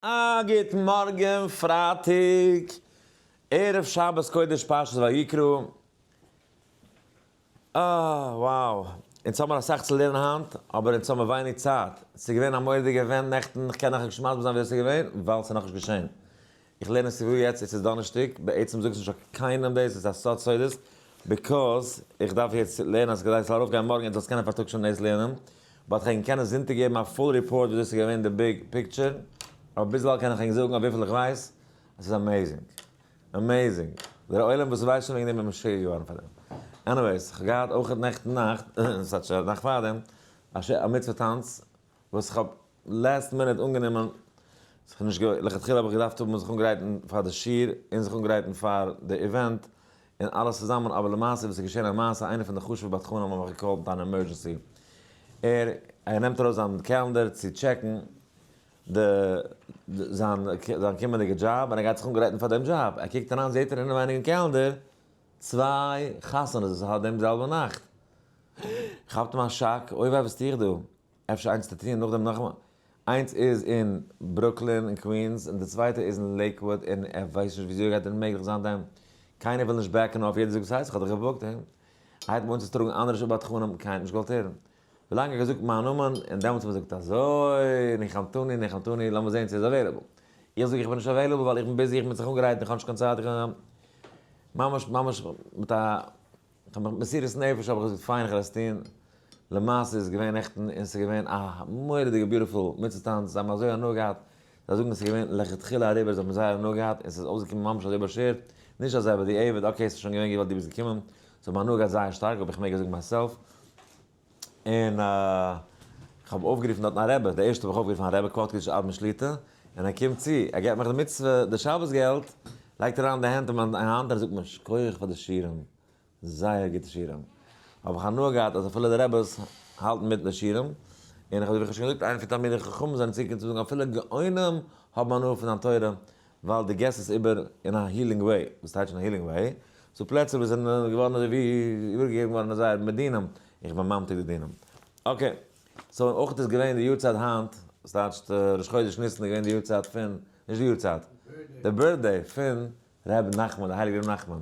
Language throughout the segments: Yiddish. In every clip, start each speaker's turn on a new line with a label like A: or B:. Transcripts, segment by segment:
A: א גוט מארגן פרייטאג ערב שבת קודש פרשת ויקרא. אה wow, אונז האמיר אסאך צו לערנען היינט, אבער אונז האמיר ווייניג צייט. ס'איז געווען א מורא'דיגע event נעכטן, איך קען נאכנישט מסביר זיין ווי אזוי ס'איז געווען, ווייל ס'איז נאכנישט געשען. איך לערן עס צו יעצט, עס איז דאנערשטאג, בעצם זאג עס נישט פאר קיינעם דאס, עס איז א סוד סודות, because איך דארף יעצט לערנען אז כדי ס'זאל ארויפגיין מארגן און זאלסט קענען פארטאגס שוין דאס לערנען. but כ'קען קענען זונטאג געבן א full report וויאזוי ס'איז געווען די big picture, אבער ביזדערווייל קען איך ענק זאגן אויף וויפיל איך ווייס, עס איז amazing. Amazing. דער עולם וואס ווייסט שוין וועגן דעם איז משוגע געווארן פאר דעם. Anyways, כ'האב געהאט אויכעט נעכטן נאכט, ס'האט שוין נאכט פארדעם, א מצוה טאנץ, וואס כ'האב last minute אנגענומען, ס'איז נישט געווען, לכתחילה האב איך געדארפט האבן זיך אנגרייטן פאר די שיעור, און זיך אנגרייטן פאר די event, און אלעס צוזאמען, אבער למעשה וואס איז געשען א מעשה, איינער פון די חשוב'ע בדחנים האבן מיך געקאלט מיט אן emergency, ער ער נעמט ארויס זיין calendar צו טשעקן די זיין זיין קומענדיגע דזשאב, און ער גייט זיך אנגרייטן פאר דעם דזשאב, ער קוקט אריין זעט ער אינעווייניג אין calendar צוויי חתונות וואס ער האט דעם זעלבע נאכט, כאפט אים א שאק, אוי וויי וואס טו איך דא, אפשר איינס צו טון נאכדעם נאכאמאל, איינס איז אין ברוקלין אין קווינס און די צווייטע איז אין לעיקוואד און ער ווייסט נישט וויאזוי גייט ערמעגליך זיין דעם, קיינער וויל נישט back ן אויף יעדער זאגט וואס הייסט איך האב דיך געבוקט און הייבט אן צו טראגן אנדערע שבתחנים קיינער האט נישט געוואלט הערן ווילאנג ער האט געזאגט מיין נאמען און דעמאלטס האט מען געזאגט אזוי ניחמתני ניחמתני לאמיר זעהן צו ער איז available איך זאג איך בין נישט available ווייל איך בין busy איך מוז זיך אנגרייטן איך האב נישט קיין צייט איך ממש ממש מיט א כ'האב מיך מסירות נפש האב איך געזאגט פיין כ'וועל עס טון, למעשה איז געווען נעכטן און ס'איז געווען א מורא'דיגע beautiful מצוה טאנץ, זיי האבן אזוי הנאה געהאט, זיי זאגן עס איז געווען לכתחילה אריבער, זיי האבן זייער הנאה געהאט און ס'איז אויסגעקומען ממש אזוי באשערט, נישט אזוי בדיעבד, okay ס'איז שוין געווען גוט ווייל דו ביסט געקומען, זיי האבן הנאה געהאט זייער שטארק אויב איך מעג עס זאגן myself, און כ'האב אויפגערופן דארטן א רבי, די ערשטע האב איך אויפגערופן א רבי כבוד קדושת אדמו"ר שליט"א, און ער קומט צו, ער געבט מיך די מצוה, די שבת געלט, לייגט ער אריין די הענט אין מיין האנט און ער זאגט מיר שכוח פאר די שיעורים, זייער גוטע שיעורים. האב איך הנאה געהאט אז אפילו די רעבעס האלטן מיט די שיעורים, און איך האב ווי איך האב שוין געזאגט איינער פון תלמידי חכמים זענען צוגעקומען צו זאגן אפילו גאונים האבן הנאה פון דיין תורה ווייל דו געסט עס איבער אין א healing way, וואס טייטש אין א healing way? ס'דא פלעצער וואס זענען געווארן אזוי ווי איבערגעגעבן געווארן אין זייער מדינים, איך בין ממתיק די דינים. Okay, so אויך איז געווען די יארצייט היינט, וואס טייטשט ראש חודש ניסן איז געווען די יארצייט פון, נישט די יארצייט, די birthday פון ר' נחמן, די הייליגע ר' נחמן.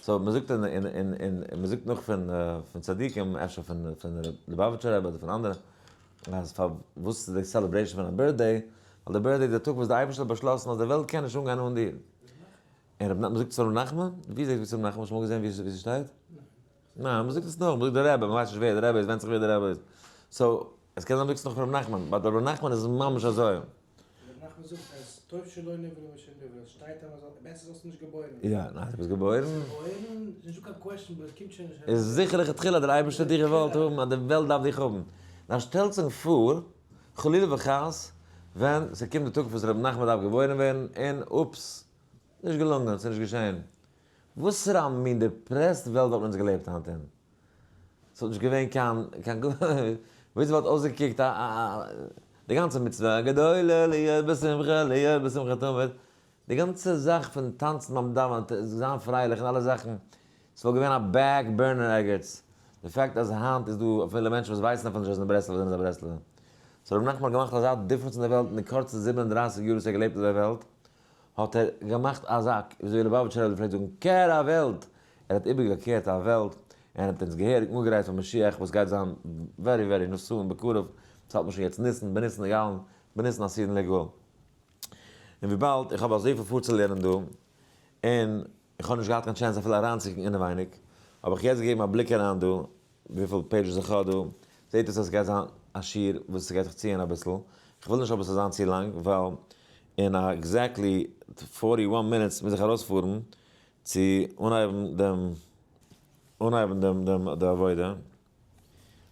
A: So מען זאגט אין אין אין אין מען זאגט נאך פון פון צדיקים, אפשר פון פון ליובאוויטשער רבי אדער פון אנדערע, אז פארוואס איז די celebration פון א birthday, ווייל די birthday איז די טאג וואס די אייבערשטער האט באשלאסן אז די וועלט קען נישט אנגיין אן דיר. און ר' נחמן, מען זאגט עס פון ר' נחמן? ווי זעהט מען עס פון ר' נחמן? האסט אמאל געזעהן ווי ס'שטייט? ניין, מען זאגט עס נאך, מען זאגט די רבי, מען ווייסט נישט ווער די רבי איז, ווענדט זיך ווער די רבי איז. So, עס קען זיין מען זאגט עס נאך פון ר' נחמן, but ר' נחמן איז ממש אזוי.
B: ר' נחמן זאגט אז טוב שלא נברא משנברא, עס שטייט אז מען זאל, בעסער זאלסטו נישט געבוירן ווערן.
A: יא, ניין, דו ביסט געבוירן.
B: ביסט געבוירן, איז נישטא קיין question, but עס קומט שוין נישט.
A: איז זיכער לכתחילה דער אייבערשטער האט דיך געוואלט האבן, אז די וועלט דארף דיך האבן. נאר שטעלט זיך פאר, חלילה וחס, ווען ס'קומט די טאג וואס ר' נחמן דארף געבוירן ווערן, און oops, נישט געלונגען, ס'איז נישט געשען. וואסערע מין depressed וועלט וואלט מען אונז געלעבט היינט אין? ס'וואלט נישט געווען קיין קיין ווי ס'וואלט אויסגעקוקט א א די גאנצע מצוה גדולה להיות בשמחה להיות בשמחה תמיד, די גאנצע זאך פון טאנצן ביים דאווענען זיין פרייליך און אלע זאכן, ס'וואלט געווען א back burner ערגעץ, די fact אז היינט איז דא אפילו מענטשן וואס ווייסן אפילו נישט אז אין ברסלב זענען זיי ברסלב'ער. So ר' נחמן האט געמאכט אזא difference אין די וועלט אין די קורצע 37 יאר וואס ער האט געלעבט אויף דער וועלט, האט ער געמאכט אזא, וויאזוי ליובאוויטשער רבי פלעגט זאגן, קער א וועלט! ער האט איבערגעקערט א וועלט, און ער האט אונז געהעריג אנגעגרייט פאר משיח וואס גייט זיין very very soon בקרוב, וואס האלט מען שוין יעצט ניסן, בניסן נגאלין, בניסן עתידין ליגאל. און וויבאלד איך האב אזויפיל פארצולערנען דא, און איך האב נישט געהאט קיין chance אפילו אריינצוקוקן אינעווייניג, האב איך יעצט געגעבן א בליק אריין דא, וויפיל pages איך האב דא, זעט אויס אז ס'גייט זיין א שיעור וואס ס'גייט זיך ציען אביסל, כ'וויל נישט אבער ס'זאל זיין צו לאנג, ווייל אין א exactly 41 minutes מוז איך ארויספארן צו אנהייבן דעם אנהייבן דעם דעם די עבודה,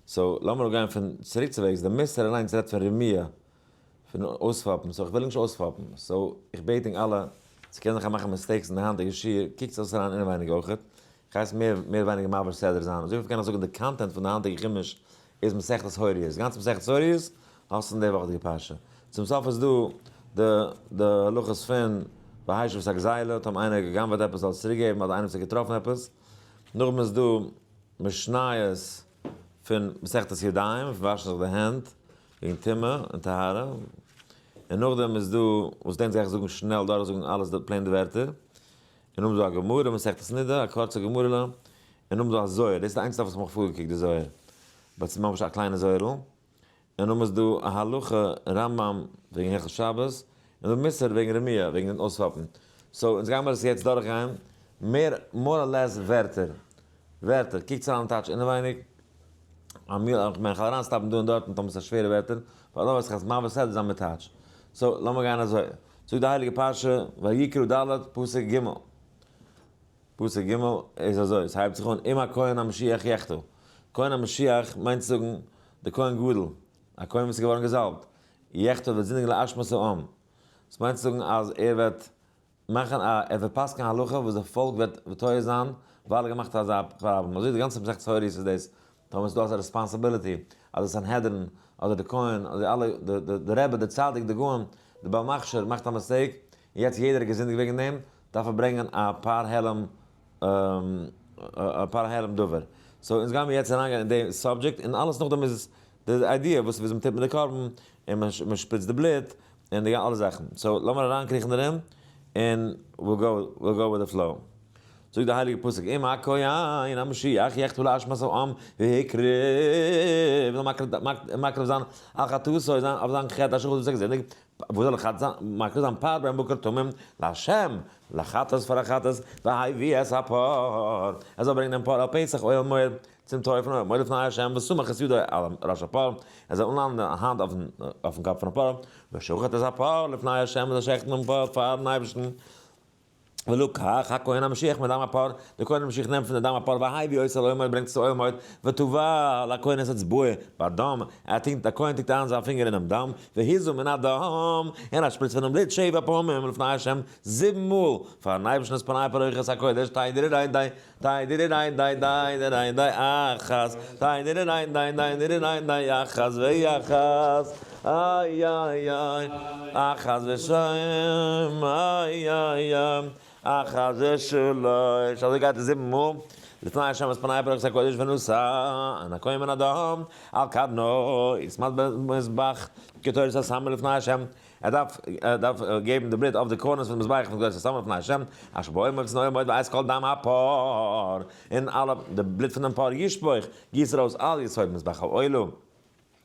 A: so לאמיר גיין פון צוריק צו וועגס, די מוסר אליינס רעדט פון רמיה, פון אויספאפן, so כ'וויל נישט אויספאפן, so איך בעט ענק אלע, ס'קען זיך מאכן mistakes אין די היינטיגע שיעור, קוקטס אויס אריין אינעווייניג אויכעט, כ'הייס מער מער ווייניגער מעביר סדר זיין, אזויפיל קען איך זאגן די content פון די היינטיגע חומש איז מסכת הוריות, גאנץ מסכת הוריות האסטו אין די וואכעדיגע פרשה, צום סוף איז דא די די הלכות פון והשיב את הגזילה, טאמער איינער האט גע'גנב'עט עפעס זאל עס צוריק געבן אדער איינער וואס האט געטראפן עפעס, נאכדעם איז דא משניות פון מסכת ידיים, פון וואשן זיך די הענט וועגן טומאה און טהרה, און. און נאכדעם איז דא, וואס דעם גיי איך זאגן שנעל דורך זאגן אלעס די plain די ווערטער. און נאכדעם איז דא א גמרא, מסכת נדה, א קורצע גמרא'לע. און נאכדעם איז דא א זוהר, דאס איז די איינציגסטע וואס איך האב מיך פארגעקוקט די זוהר. but ס'איז ממש א קליינע זוהר'ל. און נאכדעם איז דא א הלכה רמב ם וועגן הלכות שבת, און דא מוסר וועגן רמיה, וועגן אויספאפן. so אונז גיימער עס יעצט דורכגיין, מער more or less ווערטער. ווערטער, קוקטס אריין אין טייטש אינעווייניג. איך מיין כ'וועל אריין stop ן דא און דארט טאמער ס'איז שווערע ווערטער, ווייל otherwise כ'על עס מעביר סדרה זיין מיט טייטש. so לאמיר גיין אזוי. זאגט די הייליגע פרשה, ויקרא ד' פסוק ג'. פסוק ג' איז אזוי, ס'הייבט זיך אן, אם הכהן המשיח יחטא. כהן המשיח מיינט צו זאגן די כהן גדול, א כהן וואס איז געווארן געזאלבט, יחטא וועט זינדיגן לאשמת העם. דאס מיינט צו זאגן אז ער וועט מאכן א, ער וועט פסק'ן א הלכה וואס די פאלק וועט טועה זיין ווייל ער האט געמאכט אזא פראבלעם. אזוי די גאנצע מסכת הוריות איז דאס, טאמער איז דא אזא responsibility אז די סנהדרין אדער די כהן אדער אלע די רבי די צדיק די גאון די בעל מכשיר מאכט א mistake און יעצט יעדער איז געזינדיגט וועגן דעם, דארף ער ברענגען א פר העלם א פר העלם דבר. so אונז גיימיר יעצט אריינגיין אין די subject און אלעס נאכדעם איז די idea וואס וויאזוי מ'טוט מיט די קרבן און מ'שפריצט די בלוט און די אלע זאכן. so לאמיר אריינקריכן דערין און we'll go we'll go with the flow. זאגט די הייליגע פסוק אם הכהן המשיח יחטא לאשמת העם והקריב זאל מקריב זיין על חטאתו אויף זיין חטא אשר חטא וואס ער האט געזינדיגט וואס זאל איך מקריב זיין פר בן בקר תמים לה' לחטאת פאר א חטאת והביא את הפר ער זאל ברענגען דעם פר אל פתח אוהל מועד צום טויער פון אוהל מועד לפני ה' וסמך את ידו על ראש הפר ער זאל אנלאנען די האנט אויפן קאפ פון הפר ושחט את הפר לפני ה' ער זאל שעכטן דעם פר פארן אייבערשטן. ולקח הכהן המשיח מדם הפר, דער כהן המשיח נעמט פון די דם הפר והביא אותו אל אוהל מועד ברענגט עס צו אוהל מועד, וטבל הכהן את אצבעו בדם, ער טונקט, דער כהן טונקט איין זיין פינגער אינעם דם, והזה מן הדם, און א שפריץ פונעם בלוט שבע פעמים לפני ה', זיבן מאל, פארן אייבערשטן את פני פרוכת הקודש, טיי דירי דיי דיי טיי דירי דיי דיי דיי דירי דיי אחת, טיי דירי דיי דיי דיי דירי דיי דיי אחת ואחת, איי איי איי, אחת ושתיים, איי איי איי, אחת ושלוש, אזוי גייט עס זיבן מאל, לפני השם את פני פרוכת הקודש ונשא הכהן מן הדם על קרנו מזבח קטורת הסמים לפני השם, ער דארף ער דארף געבן די בלוט אויף די corners פון די מזבח פון קטורת הסמים לפני השם, אשר באוהל מועד אוהל מועד ואת כל דם הפר, און אלע די בלוט פון דעם פר ישפוך, גיסט ער אויס על יסוד מזבח העולה,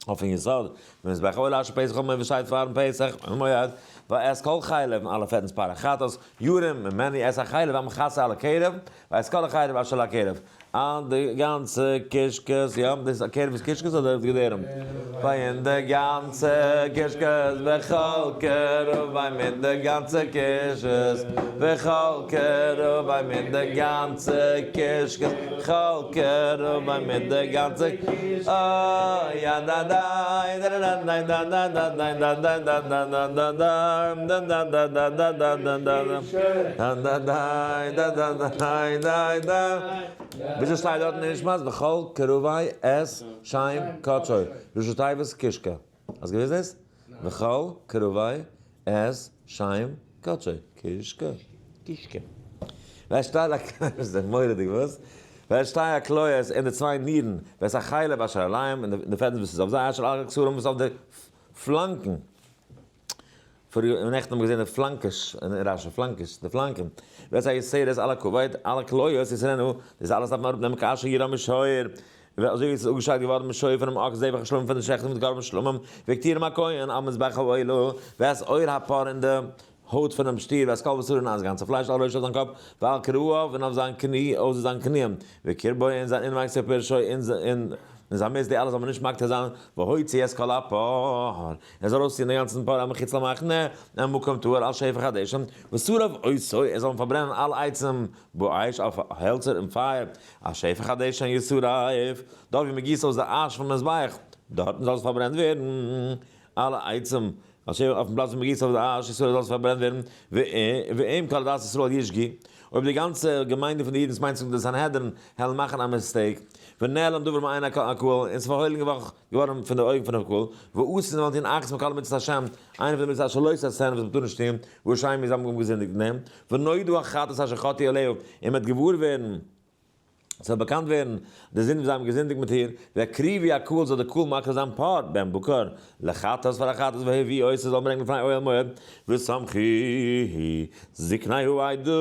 A: אויפן יסוד פון מזבח העולה אשר פתח אוהל מועד וואס שטייט פארן פתח אוהל מועד, ואת כל חלב און אלע פעטנס פר החטאת, ירים ממנו את החלב המכסה על הקרב, ואת כל החלב אשר על הקרב, אה די גאנצע קישקעס, יא, דאס א קערב איז קישקעס אדער די געדערים? ביי אין די גאנצע קישקעס וכל קרבי מיט די גאנצע קישקעס וכל קרבי מיט די גאנצע קישקעס כל קרבי מיט די גאנצע אה יא דא דיי דא דא דיי דא דא דא דיי דא דא דא דא דא דא דא דא דא דא דא דא דא דא דא דיי דא דא דיי דיי דא וויאזוי שטייט דארט אין נשמת וכל קרבי את שם קדשו ראשי תיבות קישקע האסט געוואוסט דאס? וכל קרבי את שם קדשו קישקע קישקע ואת שתי איז מורא'דיג וואס? ואת שתי הכליות און די צוויי נירן ואת החלב אשר עליהם און די פעטנס וואס איז אויף זיי אשר על הקשרים וואס אויף די פלאנקן. פאריאר נעכטן האבן מיר געזען די פלאנקעס אין רשי, פלאנקעס, די פלאנקען, ואת היותרת על הכבד, על הכליות יסירנה, דאס אלעס דארף מען אראפנעמען כאשר יורם משור, אזוי ווי עס איז אפגעשיידט געווארן משור פונעם אקס זבח השלמים פון די שעכטונג מיט קרבן שלמים, והקטירם הכהן על מזבח העולה, ואת עור הפר און די הויט פונעם שטיר, ואת כל בשרו און אלס גאנצע פלייש על ראשו אויף זיין קאפ, ועל כרעיו און אויף זיין קני, אויסער זיין קניען, וקרבו און זיין אינווייניגסטע פרשו און זיין מיסט, די אלע זאל מען נישט מקטיר זיין, והוציא את כל הפר, ער זאל ארויסציען דעם גאנצן פר אל מחוץ למחנה, אל מקום טהור על שפך הדשן, ושרף אותו, ער זאל אים פארברענען על עצים באש, אויף העלצער און פייער, על שפך הדשן ישרף, דארט ווי מען גיסט אויס די אש פון מזבח, דארטן זאל עס פארברענט ווערן, על עצים, על שפך, אויפן פלאץ ווי מען גיסט אויס די אש, ישרף זאל עס פארברענט ווערן, ואם כל עדת ישראל ישגו, אויב די גאנצע געמיינדע פון די אידן, ס'מיינט זיך די סנהדרין, העלן מאכן א mistake, ונעלם דבר מעיני הקהל, און ס'איז פארהוילן געווארן פון די אויגן פונעם קהל, ועשו און וועלן טון אחת מכל מצות השם, איינע פון די מצוות אשר לא תעשנה וואס מ'טאר נישט טון, ואשמו זיי האבן געזינדיגט אין דעם, ונודע החטאת אשר חטאו עליה, און מ'וועט געוואר ווערן. ס'זאל באקאנט ווערן די זינד וואס זיי האבן געזינדיגט מיט איר, והקריבו הקהל זאל די קהל מקריב זיין פר בן בקר לחטאת פאר א חטאת והביאו אותו זאל ברענגען לפני אוהל מועד, וסמכו זקני העדה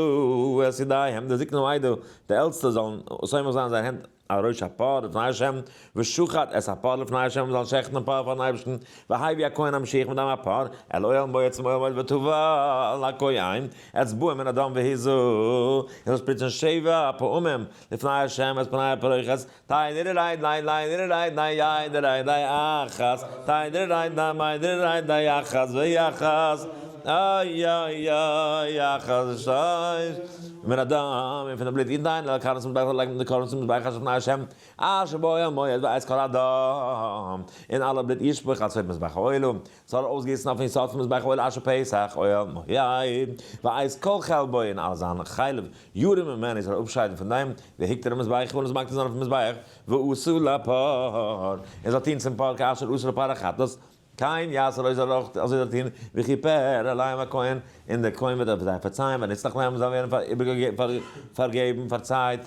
A: את ידיהם די זקני העדה די עלטסטע זאלן סומך זיין זייער הענט על ראש הפר לפני השם, ושחט את הפר לפני השם זאלן שעכטן דעם פר פארן אייבערשטן, והביא הכהן המשיח מדם הפר אל אוהל מועד צום אוהל מועד וטבל הכהן אצבעו מן הדם והזה, און זאל שפריצן שבע פעמים לפני ה' את פני הפרוכת, תיי דירי דיי דיי דירי דיי יי דירי דיי אחת, תיי דירי דיי מיי דירי דיי אחת ויחס, איי איי איי אחת ושתיים, מן הדם, און פון די בלוט יתן אל קרנות המזבח זאל לייגן די קרנות המזבח אשר לפני ה' אשר באוהל מועד ואת כל הדם, און אלע בלוט ישפוך על יסוד מזבח העולה. זאל ער אויסגיסן אויפן יסוד פון מזבח העולה אשר פתח אוהל מועד, ואת כל חלבו און אלע זיין חלב ירים ממנו זאל ער אפשיידן פון דעם, והקטיר המזבח און עס מקטיר זיין אויפן מזבח, ועשו לפר, און זאל טון צום פר כאשר עשו לפר החטאת, כן יעשה לו זאל ער אויך אזוי זאל טון, וכיפר עליהם הכהן, און דער כהן וועט אויף זיי פארצייען, ונסלח להם זאל ווערן פארגעבן, פארצייט.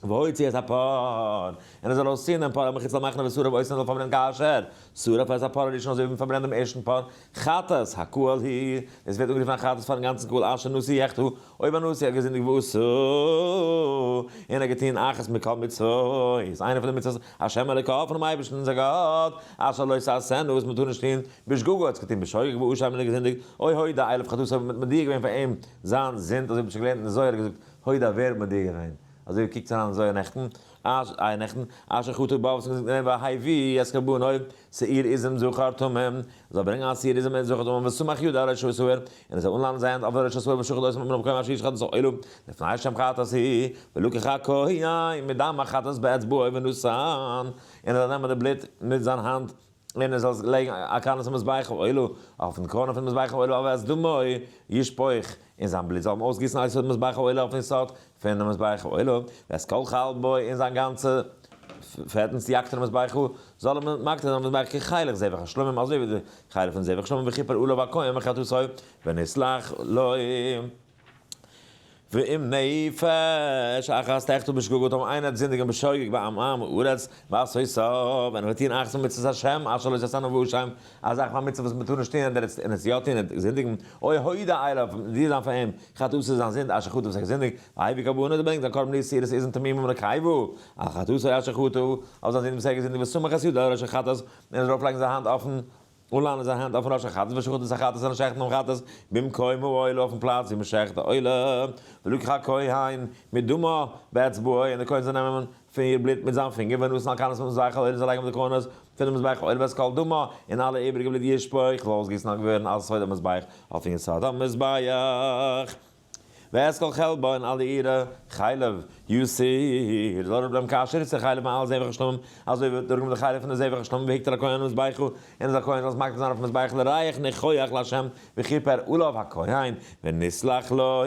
A: והוציא את הפר, און ער זאל אויסציען דעם פר אל מחוץ למחנה ושרף אותו און זאל פארברענען כאשר שרף את הפר הראשון אזוי ווי מען פארברענט דעם ערשטן פר, חטאת הקהל היא, דאס ווערט אנגערופן א חטאת פארן גאנצן קהל אשר נשיא יחטא, אויב א נשיא האט געזינדיגט ועשה, און ער האט געטון אחת מכל מצוות, איינע פון די מצוות השם אלוקיו פונעם אייבערשטן אונזער גאט, אשר לא תעשינה וואס מען טאר נישט טון, בשגגה האט עס געטון בשוגג ואשם און ער האט געזינדיגט, או הודה אליו חטאתו מען האט מודיע געווען פאר אים זיין זינד, אזוי ווי מען האט שוין געלערנט אין זוהר געזאגט הודה ווער האט מודיע געווען? אזוי ווי קוקטס אריין אין זוהר נעכטן, אש איי נעכטן, אשר חטא בה וואס האט געזאגט אין והביא את קרבנו שעיר עזים זכר תמים, זאל ברענגען א שעיר עזים זכר תמים וסמך ידו על ראש השעיר, און ער זאל אנלאנען זיין הענט אויף ראש השעיר ושחט אותו במקום אשר ישחט את העולה לפני השם חטאת היא, ולקח הכהן מדם החטאת באצבעו ונתן, און ער זאל נעמען די בלוט מיט זיין האנט און ער זאל לייגן על קרנות המזבח העולה, אויפן קרן פון מזבח העולה ואת דמו ישפוך, און זיין בלוט זאל מען אויסגיסן על יסוד מזבח העולה אויפן יסוד פונעם מזבח העולה, ואת כל חלבו און זיין גאנצע פעטנס יקטיר המזבחה, זאל ער מקטיר זיין מזבח כחלק זבח השלמים, אזוי ווי די חלק פון זבח שלמים וכיפר עליו הכהן מחטאתו ונסלח לו. ואם נפש אחת תחטא בשגגה טאמער איינער האט זינדיגען בשוגג בעם עם הארץ ועשותה ווען ער וועט טוהן אחת ממצוות השם אשר לא תעשינה ואשם א זאך פון א מצוה וואס מען טאר נישט טוהן און ער עס יא טוהן און זינדיגן או הודה אליו מודיע זיין פאר אים חטאתו זיין זינד אשר חטא וואס ער האט געזינדיגט והביא קרבנו ער ברענגט זיין קרבן להיות שעירת עזים תמימים נקבה על חטאתו אשר חטא אויף זיין זינד וואס ער האט געזינדיגט וסמך את ידו על ראש החטאת און ער זאל ארויפלייגן זיין האנט אויפן אנלאנען זיין האנט אויפן ראש החטאת ושחט את החטאת און שעכטן דעם חטאת במקום העולה אויפן פלאץ ווי מען שעכט די עולה, ולקח הכהן מדמה באצבעו און דער כהן זאל נעמען פון איר בלוט מיט זיין פינגער ונתן על קרנות המזבח העולה זאל לייגן אויף די קרנות פונעם מזבח העולה ואת כל דמה און אלע איבעריגע בלוט ישפוך זאל אויסגיסן על גבורן על יסוד המזבח אויפן יסוד המזבח. ואת כל חלבה און אלע אירע חלב יסיר, זאל אראפנעמען כאשר יסיר חלב מעל זבח השלמים, אזוי ווי וועט אראפנעמען די חלב פון די זבח השלמים והקטיר הכהן המזבחה, און אז הכהן זאל עס מקטיר זיין אויפן מזבח לריח ניחוח לה' וכיפר עליו הכהן ונסלח לו,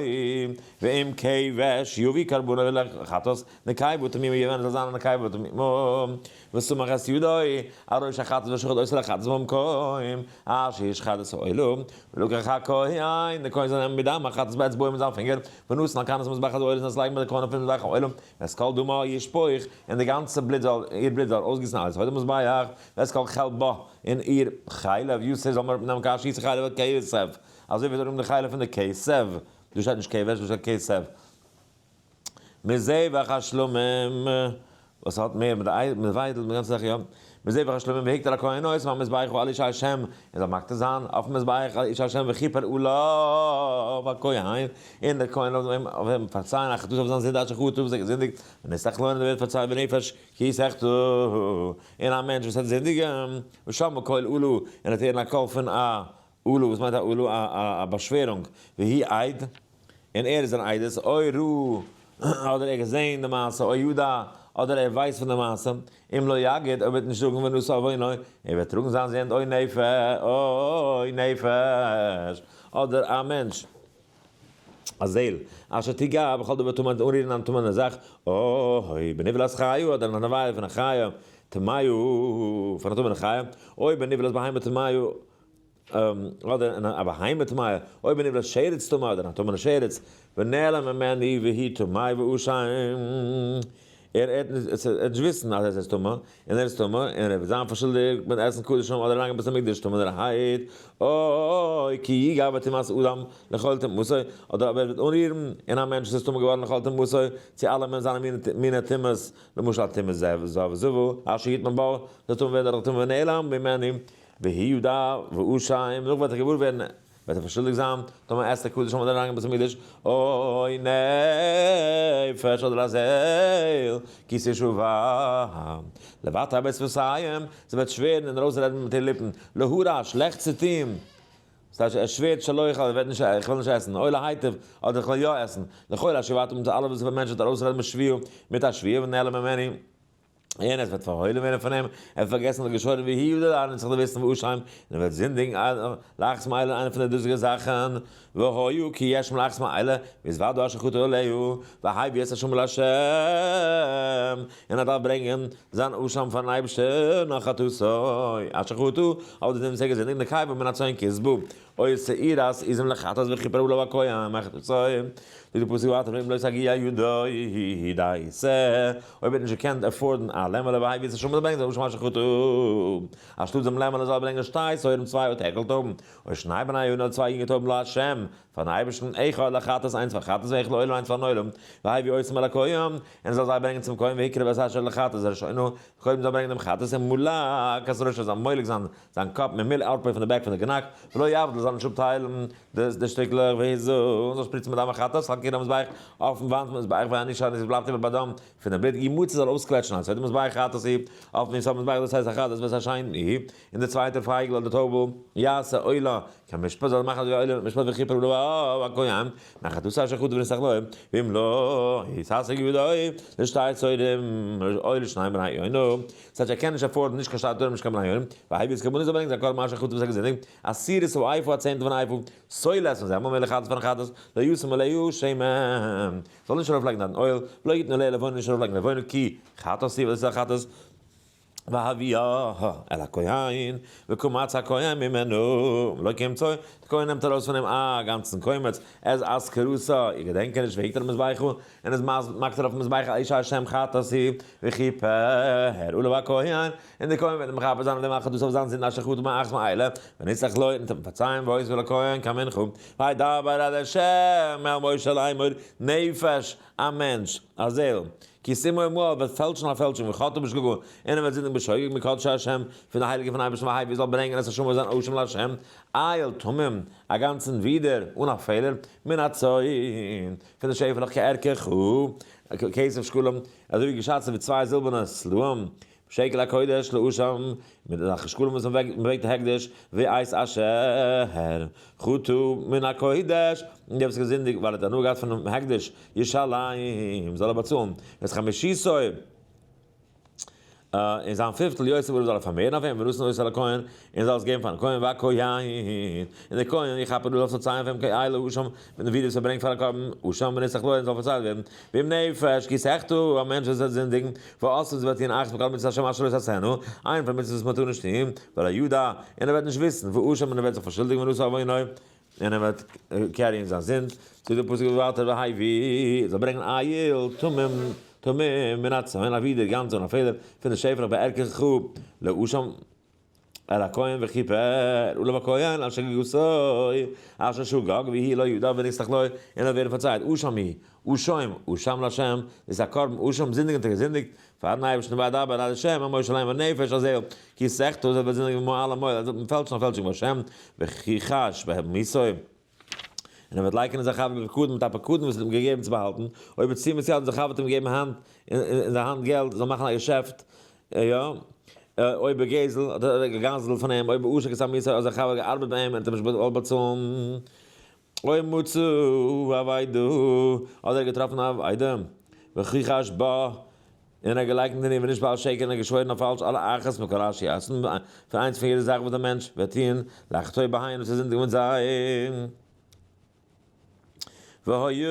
A: ואם כבש יביא קרבנו לחטאת נקבה תמימה יביאנה זאל זיין א נקבה תמימה, וסמך את ידו על ראש החטאת ושחט אותו לחטאת במקום אשר ישחט את העולה, ולקח הכהן, די כהן זאל נעמען מדם החטאת באצבעו מיט זיין פינגער, ונתן על קרנות המזבח העולה און עס לייגן ביי די קרנות פון מזבח העולה, ואת כל דמה ישפוך, און די גאנצע בלוט זאל, איר בלוט זאל אויסגיסן על יסוד המזבח, ואת כל חלבה, און איר חלב יסיר זאל מען אראפנעמען כאשר יסיר חלב הכשב, אזוי ווי עס אראפנעמט די חלב פון די כשב, דא שטייט נישט כבש, דא שטייט כשב. מזבח השלמים, וואס האט מער מיט די מיט וויידל מיט די גאנצע זאך יא, מזבח השלמים והקטיר הכהן אותם על המזבח על אש השם, ער זאל מקטיר זיין אויפן מזבח על אש השם וכיפר עליו הכהן, און דער כהן זאל אים אויף אים פארצייען על חטאתו אויף זיין זינד אשר חטא וואס ער האט געזינדיגט, ונסלח לו און ער ווערט פארצייט ונפש כי תחטא, און א מענטש וואס וועט זינדיגן, ושמע קול אלה, און ער וועט הערן א קול פון א אלה, וואס מיינט א אלה? א באשווערונג, והוא עד, און ער איז אן עדות, או ראה, אדער ער האט געזען די מעשה, או ידע, אדער ער ווייסט פון די מעשה, אם לא יגיד, אויב ער וועט נישט זאגן ונשא עוונו, ער וועט טראגן זיין זינד, או נפש, אדער א מענטש, א זעל, אשר תגע בכל דבר טמא, אנרירן א טמא'נע זאך, או בנבלת חיה, אדער אין א נבילה פון א חיה, טמאה, פון א טמא'נע חיה, או בנבלת בהמה טמאה, אדער אין א בהמה טמאה, או בנבלת שרץ טמא, אדער אין א טמא'נע שרץ, ונעלם ממנה והיא טמאה ואשם. ער וועט נישט וויסן אז עס איז טמא, און ער איז טמא, און ער וועט זיין פארשולדיגט מיט עסן קדשים אדער אריינגיין בית המקדש טמא'נערהייט, אוי כי יגע בטומאת אדם לכל טומאתו, אדער אויב ער וועט אנרירן אין א מענטש וואס איז טמא געווארן לכל טומאתו, צו אלע זיינע מיני טומאות, למשל א טומאת זב וזבה, אשר יטמא בה, זאל טמא ווערן דורך טומאה ונעלם ממנו, והוא ידע ואשם, נאך וועט ער געוואר ווערן וועט ער פארשולדיגט זיין, טאמער עסט ער קדשים אדער אריינגיין בית המקדש, אוי נפש אדער א זעהל, כי תשבע לבטא בשפתים, זי וועט שווערן און ארויסרעדן מיט איר ליפן, להרע, שלעכטס צו טון, ס'טייטש ער שווערט שלא יאכל, ער וועט נישט, איך וועל נישט עסן, או להיטיב, אדער איך וועל יא עסן, לכל אשר יבטא מיט אלע וואס דער מענטש וועט ארויסרעדן בשבועה, מיט א שבועה ונעלם ממנו. און עס וועט פארהוילן ווערן פון אים, ער וועט פארגעסן אז ער האט געשוואוירן והוא ידע און זיך דערוויסן ואשם, און ער וועט זינדיגן לאחת מאלה איינע פון די דאזיגע זאכן, והיה כי יאשם לאחת מאלה, והתודו אשר חטא עליה, והביא את אשמו לה', און ער דארף ברענגען זיין אשם פארן אייבערשטער נאך חטאתו אשר חטא, אויף דעם וואס ער האט געזינדיגט נקבה מן הצאן כשבה. אוי שעירת עזים לחטאת וכיפר עליו הכהן מחטאתו, זאגט די פסוק ווייטער ואם לא תגיע ידו די שה, אויב ער האט נישט געקענט afford ן א לעמעלע והביא את אשמו ברענגט זיין אשם אשר חטא, אנשטאט דעם לעמעלע זאל ער ברענגען שתי שעורים צוויי טערקל טויבן, או שני בני יונה צוויי יונגע טויבן לה', פארן אייבערשטן, אחד לחטאת איינס פאר חטאת ואחד לעולה איינס פארן עולה, והביא אותם אל הכהן, און ער זאל זיי ברענגען צום כהן והקריב את אשר לחטאת הראשונה, קודם זאל ברענגען דעם חטאת ומלק את ראשו זאל מולק זיין זיין קאפ ממילא ארפא פון די back פון די גענאק, ולא יבדיל זאל נישט אפטיילן די שטיקלעך והזה און זאל שפריצן בדם החטאת על קיר המזבח אויפן וואנט פון מזבח והנשאר און עס בלייבט איבער בדם פון די בלוט ימצה זאל אויסקוועטשן על יסוד המזבח חטאת היא אויפן יסוד המזבח דאס הייסט החטאת ואת השני און די צווייטע פייגל אדער טויבל יעשה עולה כמשפט זאל ער מאכן אזוי ווי א עולה משפט וכיפר עליו הכהן מחטאתו אשר חטא ונסלח לו ואם לא תשיג ידו לשתי שעורים או לשני בני יונה. ס'הייסט ער קען נישט afford ן נישט קיין שתי תורים נישט קיין בני יונה, והביא את קרבנו זאל ברענגען זיין קרבן אשר חטא וואס ער האט געזינדיגט, עשירית האיפה א צענטל פון איפה, סולת פון זעמל מלח חטאת פארן חטאת, לא ישים עליה שמן, זאל נישט ארויף לייגן דארטן אויל, ולא יתן עליה לבונה נישט ארויף לייגן לבונה כי חטאת היא ווייל עס איז א חטאת, והביאה אל הכהן, וקמץ הכהן ממנו, ולא קמצו, די כהן נעמט ארויס פון אים א גאנצן קומץ, את אזכרתה, איר געדענקעניש, והקטיר על המזבח, און איז מקטיר אויפן מזבח אש השם חטאת היא וכיפר עליו הכהן, און דער כהן וועט מכפר זיין אויף דעם על חטאתו אויף זיין זינד אשר חטא מאחת מאלה, ונסלח לו, און אים פארצייען והיתה לכהן כמנחה, וידבר ה' אל משה לאמור, נפש, א מענטש, א זעל, כי תמעול מעל וועט פעלשן א פעלשונג וחטאה בשגגה, און ער וועט זינדיגן בשוגג מקדשי השם, פון די הייליגע פון אייבערשטן והביא זאל ברענגען את אשמו זיין אשם לה', איל תמים, א גאנצן ווידער, אן א פעלער, מן הצאן. פון די שעפעלעך כערכך כסף שקלים, אזוי ווי געשאצט ווי צוויי זילבערנע סלעים, שקל הקודש לאשם, מיט אזעלכע שקלים וואס מען וועגט הקדש, ואת אשר חטא מן הקודש, און דער וואס איז געזינדיגט ווייל ער האט הנאה געהאט פונעם הקדש, ישלם, זאל ער באצאלן, ואת חמישיתו. און זיין פיפטל יוסיף עליו זאל ער פארמערן אויף אים, ונתן אותה לכהן, און זאל עס געבן פארן כהן, והכהן, און דער כהן, יכפר עליו זאל פארצייען פאר אים כאיל האשם, מיטן ווידער וואס ער ברענגט פאר א קרבן אשם, ונסלח לו, און זאל פארצייט ווערן, ואם נפש, כי תחטא, א מענטש וואס וועט זינדיגן, ועשה, וועט טון אחת מכל מצוות השם אשר לא תעשינה, איין פון מצוות וואס מען טאר נישט טון, ולא ידע, און ער וועט נישט וויסן, ואשם, און ער וועט זיך פארשולדיגן ונשא עוונו. און ער וועט carry ן זיין זינד, זאגט דער פסוק ווייטער והביא, זאל ברענגען איל תמים תמים מן הצאן א ווידער גאנץ אן א פעלער פון די שעפעלעך בערכך לאשם אל הכהן וכיפר עליו הכהן על שגגתו אשר שגג והוא לא ידע ונסלח לו און ער וועט ווערן פארצייט אשם הוא אשם אשם לה' דאס איז א קרבן אשם זינדיגן האט ער געזינדיגט פארן אייבערשטן וידבר ה' אל משה לאמר נפש א זעל כי תחטא זאל וועט זינדיגן ומעלה מועל ער זאל פעלשן א פעלשונג בהשם וכחש בעמיתו און ער וועט לייקענען זיין חבר בפקדון מיט א פקדון וואס ער האט אים געגעבן צו באהאלטן, אויב בתשומת יד זיין חבר האט אים געגעבן האנט אין זיין האנט געלט זאל מאכן א געשעפט, יא, אויב בגזל האט ער געגזלט פון אים, אויב בעשק את עמיתו האט זיין חבר געארבעט ביי אים און האט אים נישט געוואלט באצאלן, אויב מצא אבידה האט ער געטראפן א אבידה, וכחש בה, און ער האט געלייקנט אין איר ונשבע על שקר און ער האט געשוואוירן אויף פאלש על אחת מכל אשר יעשון, פון איינס פון יעדע זאך וואס דער מענטש וועט טון, לחטוא בהן און צו זינדיגן מיט זיי. והיה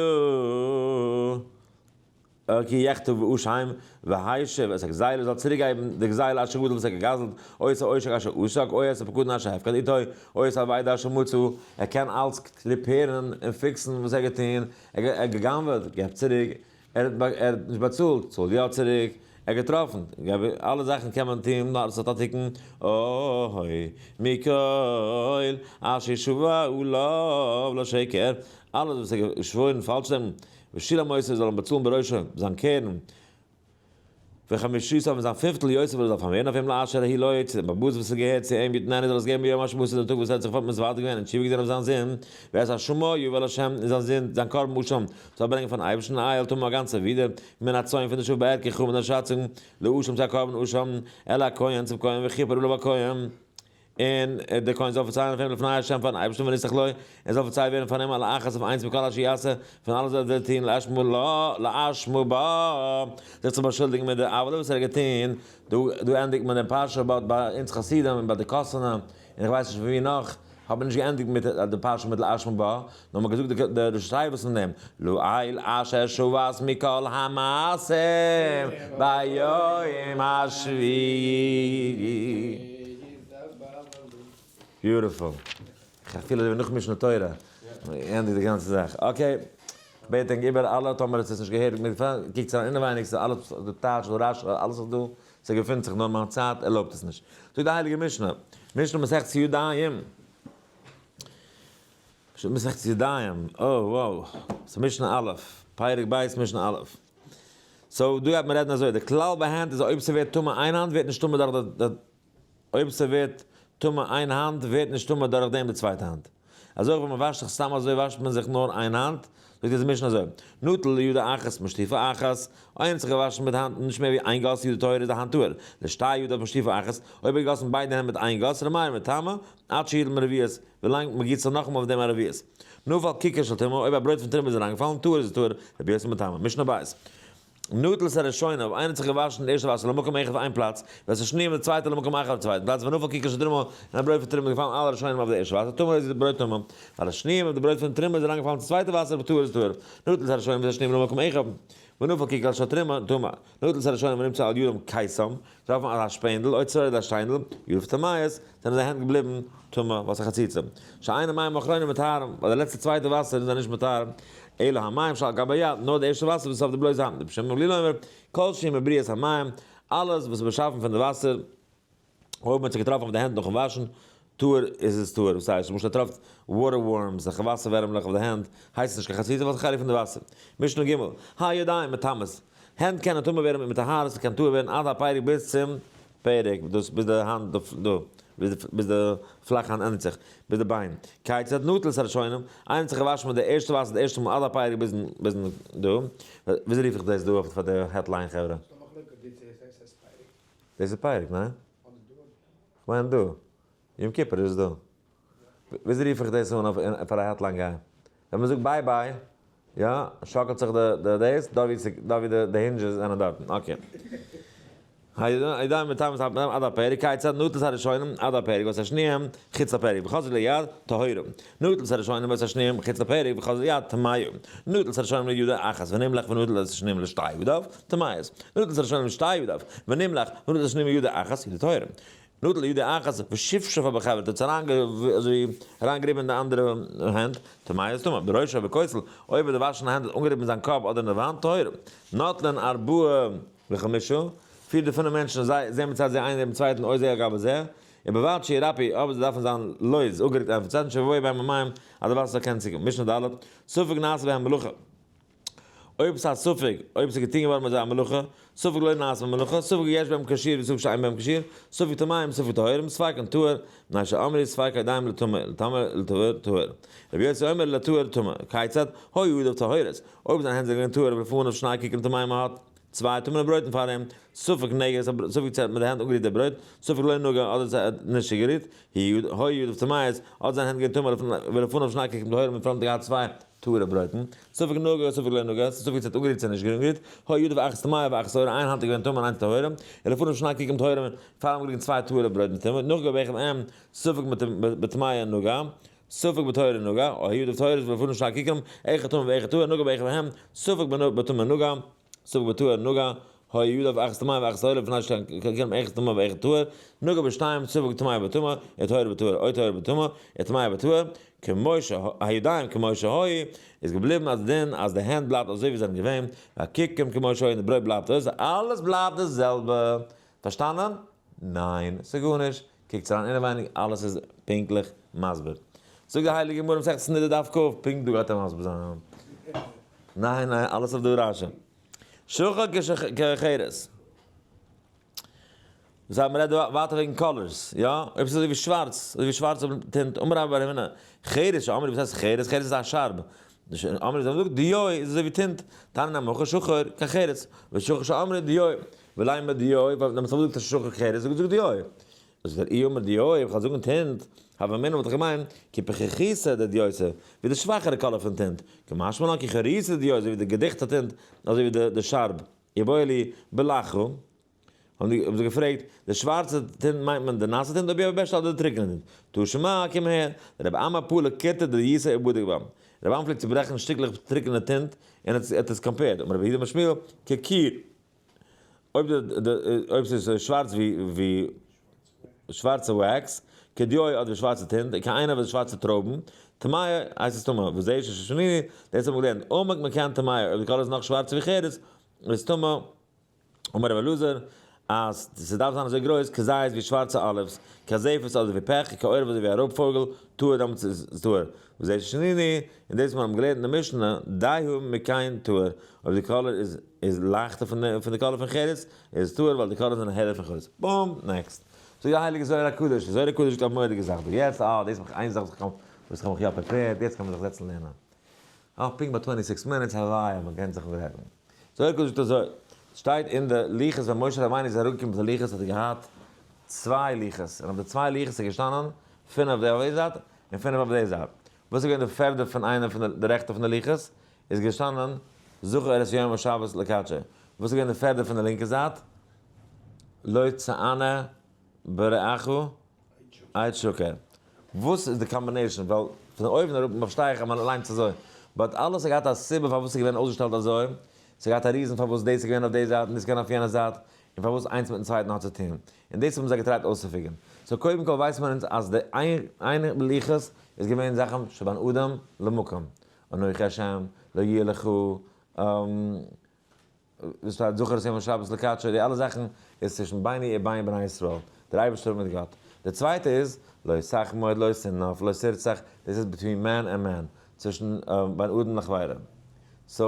A: כי יחטא ואשם והשיב את הגזילה זאל צוריקגעבן די גזילה אשר גזל וואס ער האט געגזלט, או את העושק אשר עשק, או את הפקדון אשר הפקד איתו, או את האבידה אשר מצא, ער קען אלץ repair ן און fix ן וואס ער האט געטון, ער האט גע'גנב'עט, געב צוריק. ער האט נישט באצאלט, צאל יא צוריק, ער האט געטראפן, אלע זאכן קען מען טון, נאר עס האט א תיקון, אוי מכל אשר שבע עליו לשקר, אלעס וואס ער האט געשוואוירן פאלש דעם ושילם אותו זאל אים באצאלן בראשו זיין קרן, וחמישיתו פון זיין פיפטל יוסיף ער זאל פארמערן אויף אים לאשר הוא לו צו דעם באבוז וואס עס געהערט צו אים יתננו זאל עס געבן ביום השבתו דעם טאג וואס ער האט זיך מתוודה געווען און תשובה געטון אויף זיין זינד, ואת אשמו יביא אל ה' און זיין זינד זיין קרבן אשם זאל ברענגען פארן אייבערשטן איל תמים א גאנצע ווידער מן הצאן פון די שאף בערכך מיט דיין שאצונג לאשם צו א קרבן אשם אל הכהן צום כהן וכיפר עליו הכהן. און דער כהן זאל פארציילן אויף אים לפני ה' פארן אייבערשטן ונסלח לו, ער זאל פארצייל ווערן פאר אים על אחת אויף איינס מכל אשר יעשה, פון אלעס וואס ער וועט טון, לאשמו לה, לאשמו בה, זיך צו באשולדיגן מיט די עוולה וואס ער האט געטון, דא דא ענדיגט מען דעם פרשה, but ביי אונז חסידים און ביי די קאסאנע, און איך ווייס נישט פון ווי נאך, האט מען נישט געענדיגט מיט די פרשה מיט לאשמו בה, נאר מען האט געזאגט די ראשי תיבות פון דעם, לאל אשר שבת מכל המעשים ביום השביעי. Beautiful. איך פיל אזוי ווי נאך משנה תורה. ענדיגט די גאנצע זאך. Okay. כ'בעט ענק איבער אלע, טאמער האט עס נישט געהערט מיט פאר, קוקטס אריין אינעווייניג, ס'איז אלעס די טייטש, די רש"י, אלעס איז דא, ס'געפינט זיך, נאר מיין צייט ערלויבט עס נישט. זאגט די הייליגע משנה, משנה מסכת ידיים. מסכת ידיים, oh wow, ס'איז משנה א', פרק ב' משנה א'. So דא גייט מען רעדן אזוי, די כלל ביי הענט איז אויב ס'ווערט טמא איין האנט ווערט נישט טמא דורך די, אויב ס'ווערט טמא איין האנט ווערט נישט טמא דורך דעם די צווייטע האנט. אזוי אויך ווען מ'וואשט זיך סתם אזוי וואשט מען זיך נאר איין האנט, זאגט אונז די משנה אזוי, נטל לידו אחת משטיפה אחת, איינער האט זיך געוואשן מיט די האנט נישט מער ווי איין גאס ידו טהורה איז די האנט טהור, לשתי ידיו משטיפה אחת, אויב ער האט געגאסן ביידע הענט מיט איין גאס, ר' מאיר מטמא, עד שיטול מרביעית, ווילאנג מען גיסט זיך נאכאמאל אויף דעם א רביעית. נפל ככר של תרומה, אויב א ברויט פון תרומה איז אריינגעפאלן, טהור איז עס טהור, רבי יוסי מטמא. משנה בית. נטל את הראשונה, אויב איינער האט זיך געוואשן די ערשטע וואסער למקום אחד אויף איין פלאץ, ואת השניה און די צווייטע למקום אחר אויף צווייטן פלאץ, ונפל ככר של תרומה, און א ברויט פון תרומה איז געפאלן על הראשונים אויף די ערשטע וואסער, טמא איז די ברויט טמא, ועל השניה אויף די ברויט פון תרומה איז אריינגעפאלן צו צווייטע וואסער, טהור איז טהור. נטל את הראשונה ואת השניה למקום אחד, ונפל ככר של תרומה, טמא. נטל את הראשונה ונמצא על ידם קיסם, טרעפן אזא שפענדל, או צרור אדער א שטיינדל, ידיו טמאות, זענען זיי הענט געבליבן טמא, ווייל ס'איז חציצה. שאין המים האחרונים מטהרין, ווייל די לעצטע צווייטע וואסער איז זיי נישט מטהר, אלא המים שעל גבי היד, נאר די ערשטע וואסער וואס איז אויף די בלויזע האנט. רבי שמעון בן גמליאל אומר, כל שהוא מבריאת המים, אלעס וואס איז באשאפן פון די וואסער, אויב מען האט זיך געטראפן אויף די הענט נאכן וואשן, טהור איז עס טהור, וואס הייסט, למשל ער טראפט water worms, אזעלכע וואסער ווערעמלעך אויף די הענט, הייסט עס נישט קיין חציצה ווייל עס איז חלק פון די וואסער. משנה ג', הידיים מטמאות, הענט קענען טמא ווערן מיט טהרה, ס'קען טהור ווערן עד הפרק ביז צום פרק, דאס ביז די האנט דא, ביז די פלאכע האנט ענדיגט זיך, ביז די ביין. כיצד נטל את הראשונים, איינער האט זיך געוואשן מיט די ערשטע וואסער די ערשטע מאל עד הפרק ביזן ביזן דא, וויאזוי רוף איך דאס דא פאר די headline חברה? דאס איז פרק, ניין? כ'מיין דא. יום כיפור איז דא. וויאזוי רוף איך דאס אן אויף פאר א hotline guy? ווען מ'זאגט bye bye, יא, שאקלט זיך די די דאס, דא ווי דא ווי די hinges זענען דארטן. Okay. הידיים מטמאות עד הפרק, כיצד נטל את הראשונים עד הפרק ואת השניים חוץ לפרק וחזרו ליד טהורה. נטל את הראשונים ואת השניים חוץ לפרק וחזרו ליד טמאה. נטל את הראשונים לידו אחת ונמלך ונטל את השניים לשתי ידיו טמאות. נטל את הראשונים לשתי ידיו ונמלך ונטל את השניים לידו אחת ידו טהורה. נטל לידו אחת ושפשפה בחברתה האט עס אזוי אריינגעריבן אין די אנדערע הענט, טמאות טמא, בראשו בכותל, אויב האט די וואשן הענט אנגעריבן אין זיין קאפ אדער אין די וואנט, טהורה. נוטלין ארבעה וחמישה, פיר די פינף מענטשן זיי זעהן מצד זה איינער דעם צווייטן או זה על גבי זה, ובלבד שירפו, אבער זיי דארפן זיין לויז, אפגערוקט איינער פון צווייטן, שיבואו בהם המים, אז די וואסער זאל קענען צוקומען. משנה ד', ספק נעשה בהם מלאכה. אויב ס'איז א ספק אויב ס'איז געטון געווארן מיט זיי א מלאכה, ספק לא נעשה בהם מלאכה, ספק יש בהם כשיר וספק שאין בהם כשיר, ספק טמאים ספק טהורים, ספקן טהור, מפני שאמרו ספק הידיים לטמא, לטמא לטהור טהור. רבי יוסי אומר לטהור טמא, כיצד? היו ידיו טהורות, אויב זיינע הענט זענען געווען טהור ולפניו שני ככרים טמאים מען האט צוויי טמא'נע ברויטן פאר אים, ספק נגע, ספק צו ער האט מיט די הענט אנגערירט די ברויט, ספק לא נגע אדער צו ער האט נישט צוגערירט, היו ידיו טמאות, אדער זיינע הענט געווען טמא ולפניו שני ככרים טהורים און פאר אים האט ער געהאט צוויי טהור'ע ברויטן, ספק נגע ספק לא נגע, ספק צו האט אנגערירט צו נישט אנגערירט, היו ידיו אחת טמאה ואחת טהורה, איין האנט איז געווען טמא און איינס טהורה, ולפניו שני ככרים טהורים, פאר אים געליגן צוויי טהור'ע ברויטן טמא, נגע באחד מהם, ספק בטמאה נגע, ספק בטהורה נגע, היו ידיו טהורות ולפניו שני ככרים, אחד טמא ואחד טהור, נגע באחד מהם, ספק בטמא נגע, ספק בטהור נגע. היו ידיו אחת טמאה ואחת טהורה לפני שכולם אחד טמא ואחד טהור, נגע בשתיים ספק טמאה בטמא, וטהורה בטהור, או טהורה בטמא, וטמאה בטהור, כמו שהידיים כמו שהיו, איז געבליבן אז דין אז די הענט בלייבט אזוי ווי זענען געווען, והכיכום כמו שהיו און די ברויט בלייבט אזוי, אלעס בלייבט די זעלבע. פארשטאנען? ניין, ס'גארנישט, קוקטס אריין אינעווייניג, אלעס איז פונקטליך מסביר. זאגט די הייליגע גמרא מסכת נדה דף כ, פונקט דא גייט ער מסביר זיין. ניין ניין, אלעס אויף די רשי. שחור כחרת. זיי מ'רעדט דא ווייטער וועגן colors, יא? אויב ס'איז אזוי ווי שווארץ, אזוי ווי שווארצע tint, אמר רבה בר הונא, חרש, אמרי וואס הייסט חרס? חרס איז א שארב. אמרי זיי האבן געזאגט דיו איז אזוי ווי tint, תניא נמי הכי שחור כחרס, ושחור שאמרי דיו, ולימא דיו, ווייל ווען מ'האט געזאגט שחור כחרס, האט געזאגט דיו. זאגט ער אי אמר דיו, איך וועל זאגן tint, הוה אמינא וואלט איך געמיינט, כי פחיתא דדיותא, ווי די שוואכערע color פון tint, קא משמע לן כי חריתא דדיו, אזוי ווי די געדיכטע tint, אזוי ווי די שארב. איבעיא להו בלחה, האבן זיי געפרעגט, די שווארצע tint מיינט מען די נאסע tint אויב יא אדער די טרוקענע tint? תא שמע, קום אהער, רבי אמי פלג קירתא דדיותא ובדק בה. רבי אמי פלעגט צוברעכן שטיקלעך טרוקענע tint און האט עס compared. אמר רבי יהודה אמר שמואל, כקיר. אויב אויב ס'איז שווארץ ווי שווארצע wax, כדיו אדער ווי שווארצע tint, און כעינב ווי שווארצע טרויבן, טמאה הייסט עס טמא, וזה ששנינו, דאס האבן מיר געלערנט, עמוק מכאן טמאה, אויב די color איז נאך שווארצער ווי חרס, איז טמא. אמר רבי אלעזר, אז ס'דארף זיין אזוי גרויס, כזית ווי שווארצע olives, כזפת אדער ווי פעך, כעורב אזוי ווי א רויב פויגל, טהור דעמאלטס איז עס טהור. וזה ששנינו, און דאס וואס מיר האבן געלערנט אין די משנה, דהה מכאן טהור, אויב די color איז איז לייכטער פון די color פון חרס, איז עס טהור ווייל די colors זענען העלער פון חרס. בום! Next. זאגט די הייליגע זוהר הקדוש, די זוהר הקדוש זאגט א מורא'דיגע זאך דא, יעצט, אה, דאס איז איין זאך וואס איך האב מיך יא prepared, יעצט קען מען זיך זעצן לערנען. אה, פונקט ביי 26 minutes, הלוואי אז מען קען זיך רעדן. זוהר הקדוש זאגט אזוי, שטייט אין די לוחות ווען משה רבינו איז אראפגעקומען מיט די לוחות האט ער געהאט צוויי לוחות, און אויף די צוויי לוחות איז געשטאנען פינף אויף די זייט און פינף אויף די זייט. וואס איז געווען די פערדע פון איינע פון די רעכטע פון די לוחות? איז געשטאנען זכור את יום השבת לקדשו. וואס איז געווען די פערדע פון די לינקע זייט? לא תענה ברעך עד שקר. וואס איז די combination? ווייל פון אויבן אראפ פארשטיי איך אז מען ליינט עס אזוי, but אלעס האט געהאט א סיבה פארוואס ס'איז געווען אויסגעשטעלט אזוי, ס'האט געהאט א reason פארוואס דאס איז געווען אויף די זייט און דאס איז געווען אויף יענע זייט, און פארוואס איינס מיטן צווייטן האט צו טון. און דאס האבן זיי געטרייט אויסצופיגערן. So קודם כל ווייסט מען אונז אז די איין לוחות איז געווען זאכן שבין אדם למקום. אנוכי השם, לא יהיה לך, וואס שטייט זכור את יום השבת לקדשו, די אלע זאכן איז צווישן ביני ובין בני ישראל, דער אייבערשטער מיט גאט. די צווייטע איז, לא תחמוד, לא תנאף, לא תרצח, דאס איז between man and man, צווישן בין אדם לחבירו. So,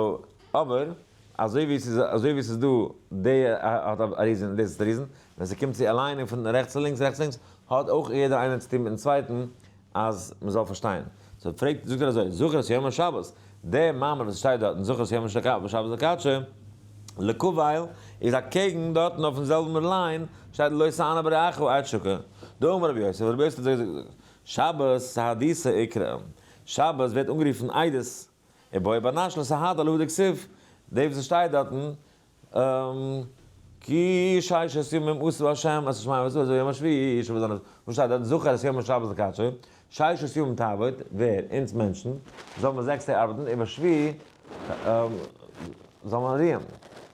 A: אבער, אזוי ווי ס'איז, אזוי ווי ס'איז דא, די האט א reason און דאס האט א reason, ווען ס'קומט צו aligning פון רעכטס צו לינקס, רעכטס לינקס, האט אויך יעדער איינער צו טון מיטן צווייטן, אז מ'זאל פארשטיין. So פרעגט, זאגט ער אזוי, זכור את יום השבת, די מאמר וואס שטייט דארטן, זכור את יום השבת לקדשו, לקבל, איז אקעגן דארטן אויפן זעלבן line, שטייט לא תענה ברעך עד שקר. דאמר רבי יוסף, רבי יוסף האט געזאגט, שבת סהדותא איקרי, שבת ווערט אנגערופן עדות, ובעי בר נש לסהדא להא דכתיב, די וואס שטייט דארטן, כי ששת ימים עשה ה' את השמים ואת הארץ וביום השביעי שבת זיין וואס שטייט דארט זכור את יום השבת לקדשו, ששת ימים תעבוד, ווער? אונז מענטשן, זאל מען זעקס טעג ארבעטן, ובשביעי זאל מען רוען.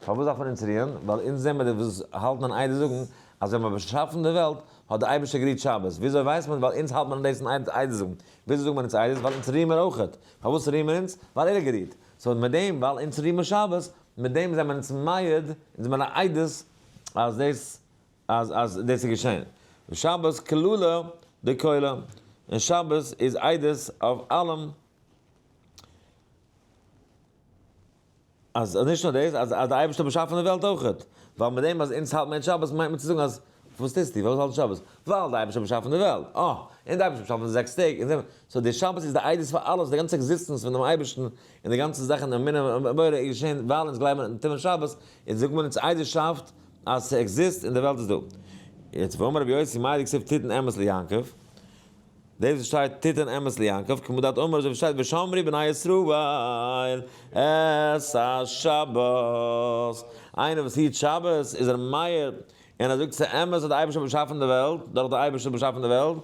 A: פארוואס דארף מען אונז רוען? ווייל אונז זעמער די וואס האלטן אן עדות זאגן אז ווען מען האט באשאפן די וועלט האט די אייבערשטער גערוהט שבת. וויאזוי ווייסט מען? ווייל אונז האלט מען דאס אין עדות זאגן. וויאזוי זאגט מען אונז עדות? ווייל אונז רוען מיר אויכעט. פארוואס רוען מיר אונז? ווייל ער האט גערוהט. So מיט דעם ווייל אונז רוען מיר שבת, מיט דעם זענען מיר אונז מעיד, אונז זענען א עדות אז דאס אז אז דאס איז געשען. ושבת כללא דכולא, און שבת איז עדות אויף אלעם, אז נישט נאר דאס, אז אז די אייבערשטער האט באשאפן די וועלט אויכעט, ווייל מיט דעם אז אונז האלט מיר שבת מיינט מען צו זאגן אז וואס טוסטו? פארוואס האלטסטו שבת? ווייל די אייבערשטער האט באשאפן די וועלט. אה, און די אייבערשטער האט באשאפן זעקס טעג, און זעמער, so די שבת איז די עדות פאר אלעס, די גאנצע existence פון דעם אייבערשטן, און די גאנצע זאך אין אמונה און בורא איז געשען ווייל אונז גלייבן אין תומר שבת, און זאגט מען אונז עדות'שאפט אז ס' exist און די וועלט איז דא. יעצט ואמר רבי יוסי מאי דכתיב תתן אמת ליעקב, דאס וואס שטייט תתן אמת ליעקב, כמו דאת אמר אזוי ווי שטייט ושמרו בני ישראל את השבת, איינער וואס היט שבת איז ער מעיד און ער זאגט ס'איז אמת אז די אייבערשטער האט באשאפן די וועלט, דורך די אייבערשטער באשאפן די וועלט,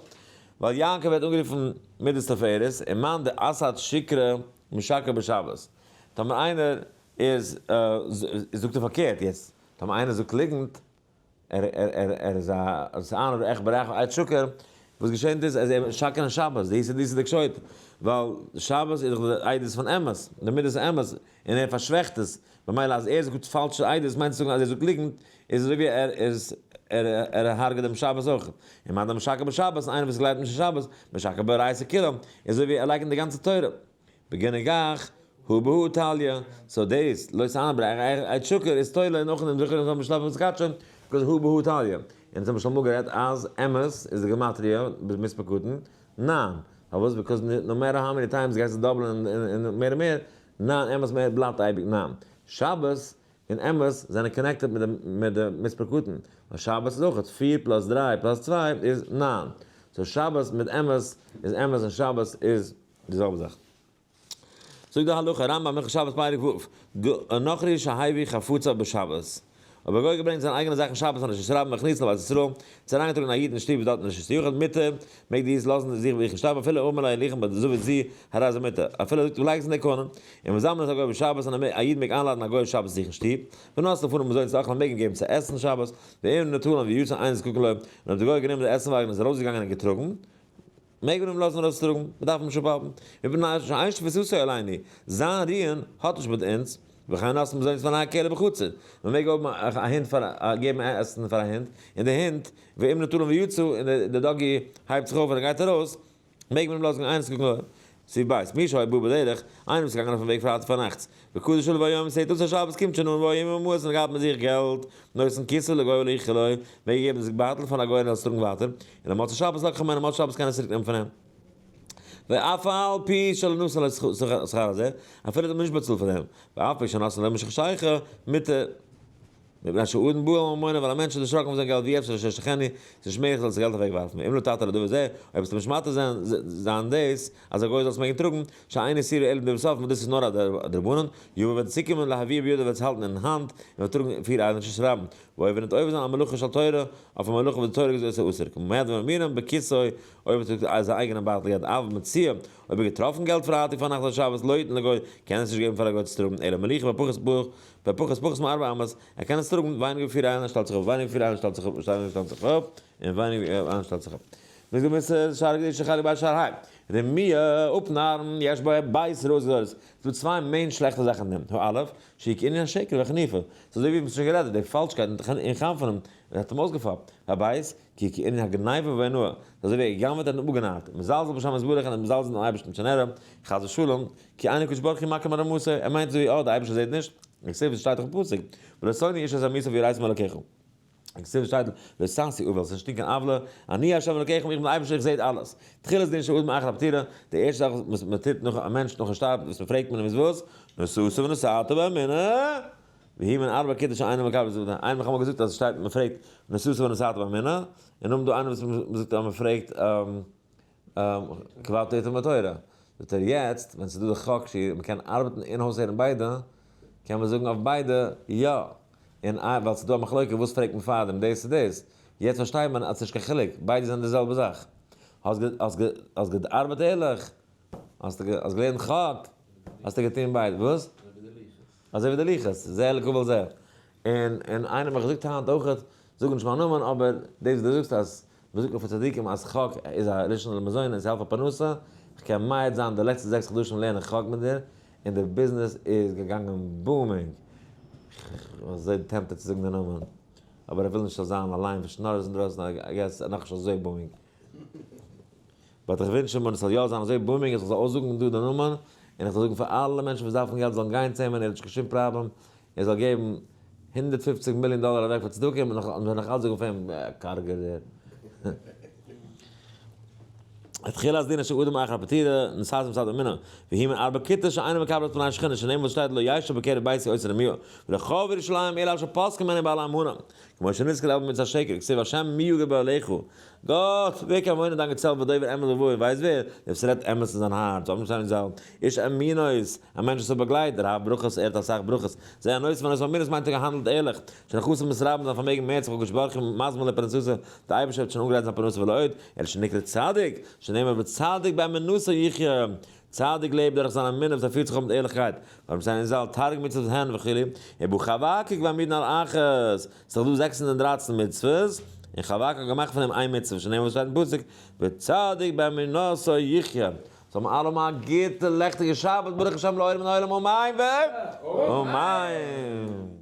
A: ווייל יעקב ווערט אנגערופן מידת תפארת, און מאן דאסהת שיקרא משקר בשבת. טאמער איינער איז, זאגט ער פארקערט יעצט. טאמער איינער זאגט ליגנט, ער ער ער ער איז א ס'איינער עכט ברעך עד שקר, וואס געשענט איז אז ער שקר אין שבת, דאס איז דאס איז די קשוט, ווייל שבת איז דאך די עדות פון אמת, די מידת האמת, און ער פארשוועכט עס, במילא אז ער זאגט פאלשע עדות מיינט צו זאגן אז ער זאגט ליגנט, איז אזוי ווי ער איז ער ער הרג'ט דעם שבת אויך. און מאן דמשקר בשבת, איינער וואס גלייבט נישט אין שבת, משקר באורייתא כולה, איז אזוי ווי ער לייקנט די גאנצע תורה. בגין גך הא בהא תליא, so דאס, לא תענה ברעך עד שקר איז תולה און אויך אין דעם זכר און זאל משלב וקדשו, because הא בהא תליא. און אונז האבן שוין אמאל גערעדט אז אמת איז די גמטריא במספר קטן, ניין. פארוואס? because no matter how many times גייסטו דאבלען און מער און מער, ניין אמת מער בלייבט אייביג ניין. שבת און אמת זענען connected מיט די מספר קטן, ווייל שבת איז אויך פיר plus דריי plus צוויי איז ניין. so שבת מיט אמת איז אמת און שבת איז די זעלבע זאך. זאגט די הלכה, רמב ם הלכות שבת פרק ו', נכרי שהביא חפציו בשבת. אויב א גוי געברענגט זיין אייגענע זאכן שבת פון רשות הרבים מכניס לבית ישראל, צו אריינגעטראגן א איד אין שטוב וואס דארט אין רשות היחיד מותר, מעג די איד לאזן זיך ביי זיך אין שטוב אפילו אמר לו הניחן בזווית זו הרי זה מותר, אפילו ער זאגט לייג עס אין די corner, און מזמין את הגוי בשבת און א איד מעג איינלאדן א גוי שבת זיך אין שטוב, ונותן לפניו מזון צו אכלן מעג אים געבן צו עסן שבת, ואם נטלן ויצא אינו זקוק לו, און אויב די גוי האט גענומען די עסנווארג און איז ארויסגעגאנגען און געטראגן, מעג מען אים לאזן ארויסטראגן, מען דארף אים נישט אפהאלטן, מפני שאין שביתתו עלינו, זיין רוען האט נישט מיט אונז, וכן נותנין מזונות לפני הכלב בחצר, מען מעג האבן א הונט פאר געבן עסן פאר א הונט, און די הונט, ואם נטלן ויצא, און די doggy הייבט זיך אויף און ער גייט ארויס, מעג מען אים לאזן איינס קוקן אויף. סעיף ב', מי שהיה בא בדרך, איינער וואס איז געגאנגען אויפן וועג פרייטאג פארנאכטס, וקדש עליו היום, ס'זעט אויס אז שבת קומט שוין אן, והיה עמו מעות און ער געהאט מיט זיך געלט, נותן כיסו לגוי ולהולכו לו, מעג ער געבן דאס בייטל פאר א גוי און ער זאל עס טראגן ווייטער, און א מוצאי שבת לקח ממנו, מוצאי שבת קען ער עס צוריק נעמען פון אים. ואף על פי שלא נתן לו שכר הזה, אפילו האט מען נישט באצאלט פאר דעם, ואף פי שנתן לו משחשיכה, מותר. מפני שאדם בהול על ממונו, ווייל א מענטש איז דערשראקן פון זיין געלט, ואי אפשר שישליכנו, ס'איז נישט מעגליך זאלסט געלט אוועקווארפן, ואם לא תתיר לדבר זה, אויב וועסטו נישט מתיר זיין דאס אז א גוי זאל עס מעגן טראגן, שאין איסורו אלא בדבר סוף, דאס איז נאר א דרבנן, יבא וועט צוקומען להביאו בידו וועט עס האלטן אין האנט, און וועט טראגן פיר איילן רשות הרבים, ואויב וועט עובר זיין על מלאכה של תורה, אויף א מלאכה וואס די תורה געזאגט איז אסור, כמו מעט ומאמינים בכיסו, אויב ער טראגט זיין אייגענע בייטל געלט אבל מציאה, אויב ער געטראפן געלט פרייטאג פארנאכט אדער שבת לא יתן לגוי, קען ער עס נישט געבן פאר א גוי צו טראגן, אלא מוליכו בפחות בפחות פחות מארבע אמות, ער קען עס טראגן ווייניגער ווי פיר איילן, שטעלט זיך אויף ווייניגער ווי פיר איילן, שטעלט זיך אויף, שטעלט זיך אויף, און ווייניגער ווי איילן שטעלט זיך אויף. מ'איז געווען שער קדושה חלק ב' שער ה'. רמיה, אפנארן, יש בו בית רעות גדולות. ס'איז דא צוויי main שלעכטע זאכן אין דעם. הא', שהיא כענין השקר והחניפה. ס'איז אזוי ווי מ'האט שוין גערעדט, די פאלשקייט און חנפ'ענען, האט אים אויסגעפאפט. הבית, כי כענין הגניבה והאונאה. ס'איז אזוי ווי ער גע'גנב'עט און אפגענארט. מזלזל בשם יתברך און מזלזל אין אייבערשטן שנראה, חס ושלום, כי אין הקדוש ברוך הוא מכיר מרמסו, ער מיינט אזוי ווי אה, דער אייבערשטער זעט נישט, וכתיב עס שטייט דאך אין פסוק, ולא תונו איש את עמיתו ויראת מאלקיך. וכתיב עס שטייט לא תעשו עול, ס'איז נישט טון קיין עוולה, אני ה' אלקיכם, איך בין דער אייבערשטער איך זעט אלעס. תחילת דין של אדם אחר הפטירה, די ערשטע זאך וואס מען טוט נאך א מענטש נאכן שטארבן וואס מען פרעגט מען אים איז וואס? נשאת ונתת באמונה, והיא מן ארבע כיתות שאינו מקבל זאת, איינער האט מיך אמאל געזאגט אז עס שטייט מען פרעגט נשאת ונתת באמונה, און נאכדעם דא איינער וואס זאגט אז מען פרעגט קבעת עתים בתורה. זאגט ער יעצט ווען ס'איז דא די חק שיעור און מ'קען ארבעטן און אויסהערן ביידע, קען מען זאגן אויף ביידע יא, און ווייל ס'איז דא א מחלוקה וואס פרעגט מען פארדעם דאס צו דאס, יעצט פארשטייט מען אז ס'נישט קיין חילוק, ביידע זענען די זעלבע זאך. האסט געארבעט ערליך, האסט געלערנט חק, האסטו געטון ביידע, וואס? אזוי ווי די לוחות, זה לקבל זה. און און איינער האט מיך געזאגט היינט אויכעט, זאג נישט מיין נאמען, אבער דאס וואס דו זאגסט אז מ'זאגט נאך פאר צדיקים אז חק איז א ראשון למזון און ס'העלפט פאר פרנסה, כ'קען מעיד זיין די לעצטע זעקס חדשים לערן איך חק מיט דיר, און די ביזנעס איז געגאנגען booming. כ'בין אזוי tempted צו זאגן די נאמען, אבער איך וויל נישט ס'זאל זיין אליין פון שנארערס אינדרויסן, I guess נאכנישט אזוי booming. but איך ווינטש מיר עס זאל יא זיין אזוי booming אז איך זאל אויסזאגן דא די נאמען, און איך זאל זאגן פאר אלע מענטשן וואס דארפן געלט זאלן גיין צו אים און ער האט נישט קיין שום פראבלעם, ער זאל געבן 150 מיליאן דאלער אוועק פאר צדקה און מען זאל נאך אלץ זאגן פאר אים קארגער דער. תחילת דין של אדם אחר הפטירה נתת ונתת באמונה והיא מן ארבע כיתות שאינו מקבל את פני השכינה שנאמר וואס שטייט לא ישב בקרב ביתי עושה רמיה ולרחוב ירושלים אלא אשר פסקו ממנו בעלי אמונה כמו שנזכר לעיל במצוות השקר, כתיב השם מי יגור באהלך, גאט, ווער קען וואוינען דיין געצעלט ודובר אמת בלבבו, און ווייסט ווער? דער וואס רעדט אמת אין זיין הארץ, אבן שטיין זל, איש אמינות', א מענטש וואס האט באגלייט, רב ברכות, ער האט אסאך ברכות, זה הנושא והנושא באמינות מיינט ער געהאנדלט ערליך, שנכסים מתרבים זיין פארמעגן מערט זיך הקדוש ברוך הוא מזמין לפרנסתו, דער אייבערשטער האט שוין אנגעגרייט זיין פרנסה ולא עוד, אלא שנקרא צדיק, שנאמר וצדיק באמונתו יחיה. צדיק לעבט דורך זיין אמונה וואס ער פירט זיך אויף מיט ערליכקייט, ווארום ס'זענען זיי תרי"ג מצוות הן וכו', ובא חבקוק והעמידן על אחת, ס'איז דאך דא 613 מצוות, און חבקוק האט געמאכט פון דעם איין מצוה, שנאמר וואס שטייט אין פסוק, וצדיק באמונתו יחיה. זאל מען אלע האבן א גוטע לעכטיגע שבת ברוך השם לעולם לעולם אמן ואמן.